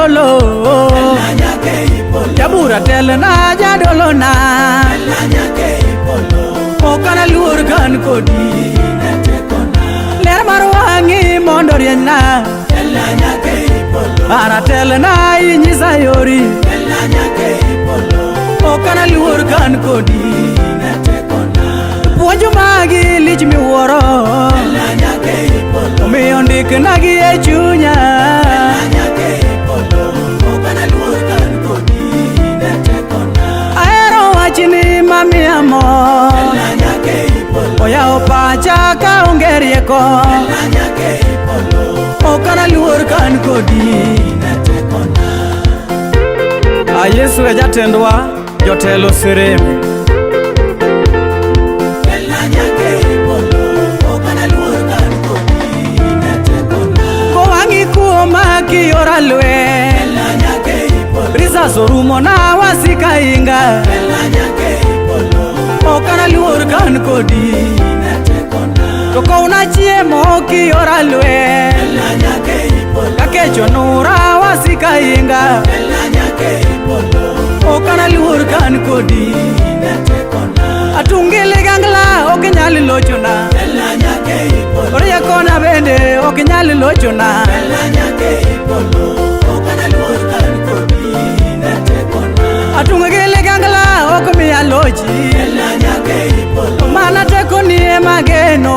jadolo. Jabura telna jadolona. Ok analuor ka an kodi. Ler mar wang'i mondo orienyna. Ara telna inyisa yori. Ok analuor ka an kodi. Puonj magi lich miwuoro. Omiyo ndiknagi e chunya. Ahero wachni mamiya mor. Oyawo pacha kaonge rieko. Ok analuor ka an kodi. A Yesu e jatendwa, jotelo serem. Kowang'i kuoma kiora lweny. Risas orumo na wasika inga. Ok analuor ka an kodi. To kowna chiemo kiora lweny. Kakecho nura wasika inga. Ok analuor ka an kodi. Atungi ligangla ok nyal lochona. Riekona bende ok nyal lochona. Atung' gi ligangla ok miya lochi. Mana tekoni ema ageno.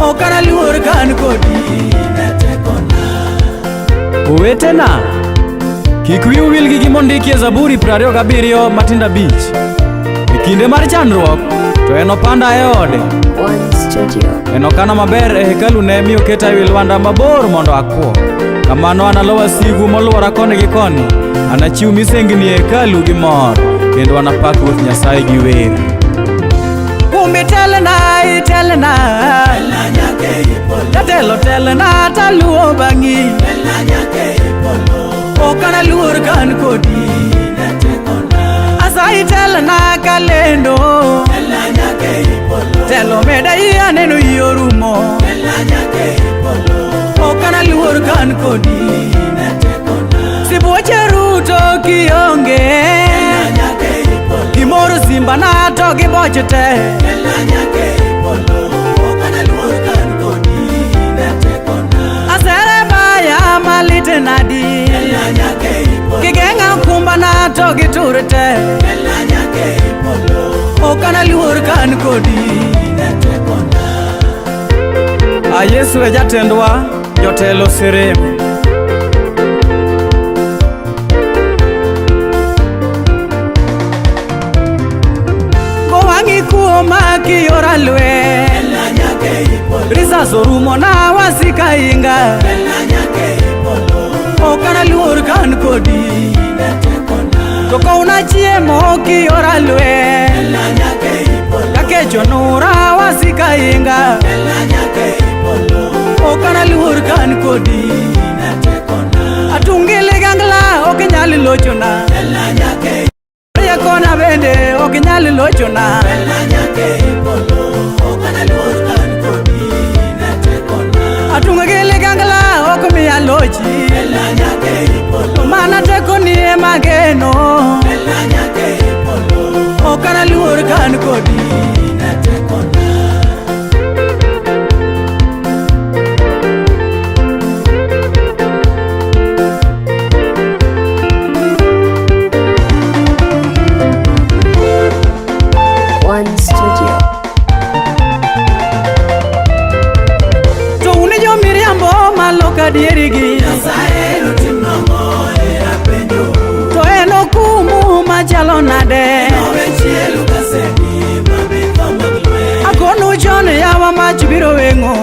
Ok analuor ka an kodi. Owetena, kik wiu wil gi gima ondiki e Zaburi 27 matindo abich. E kinde mar chandruok, to enopanda e ode. One Studio. Enokana maber e hekalune mi oketa ewi lwanda mabor mondo akwo. Kamano analo wasigu molwora koni gi koni. Anachiw misengni e hekalu gi mor, kendo anapak Ruoth Nyasaye gi wer. Kumbi telna, itelna. Jatelo telna taluwo bang'i. Ok analuor ka an kodi. Asayi telna kalendo. Telo meda yie aneno yie orumo. Ok analuor ka an kodi. Sibuoche ruto kionge. Gimoro simba na to giboche te. Asere baya malit nadi. Gigeng'a okumba na to gitur te. Ok analuor ka an kodi. A Yesu e jatendwa, jotelo serem. Kowang'i kuoma kiora lweny. Risas orumo na wasika inga. Ok analuor ka an kodi. To kowna chiemo kiora lweny. Kakecho nura wasika inga. Ok analuor ka an kodi. Atungi ligangla ok nyal lochona. Riekona bende ok nyal lochona. Atung' gi ligangla ok miya lochi. Mana tekoni ema ageno. Ok analuor ka an kodi. One Studio. To un jomiriambo maloko adierigi. To en okumu machalo nade? Akonu chon yawa mach biro weng'o.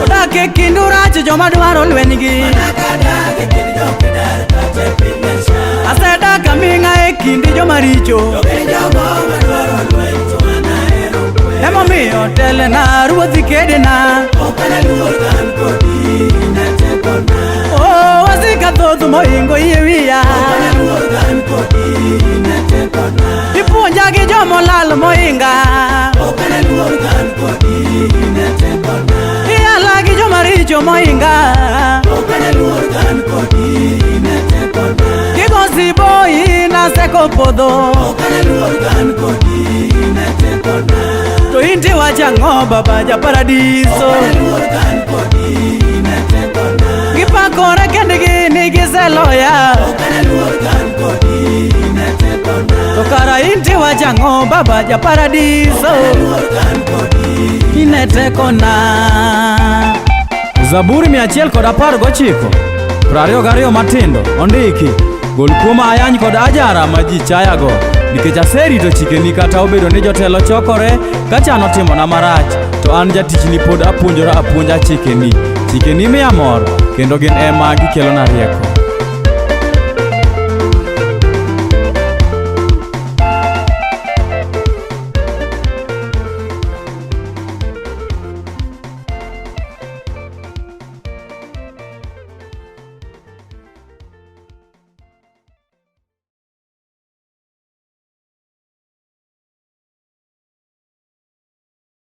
Odak e kindu rach joma dwaro lwenygi. Asedak aming'a e kind joma richo. Emomiyo telna ruodhi kedna. Oh, wasika thoth mohingo yie wiya. Ipuonja gi jomolal mohinga. Iyala gi richo mohinga. Kigosi boyi naseko podho. To inti wachang'o baba ja paradiso. Gipakore kendgi ni giseloya. To kara inti wachang'o baba ja paradiso. Ine tekona. Zaburi 119, 22 matindo, ondiki: Gol kuoma ayany kod ajara ma ji chayago, nikech aserito chikeni kata obedo ni jotelo chokore ka chano timona marach, to an jatichni pod apuonjora apuonja chikeni. Chikeni miya mor, kendo gin ema gikelona rieko.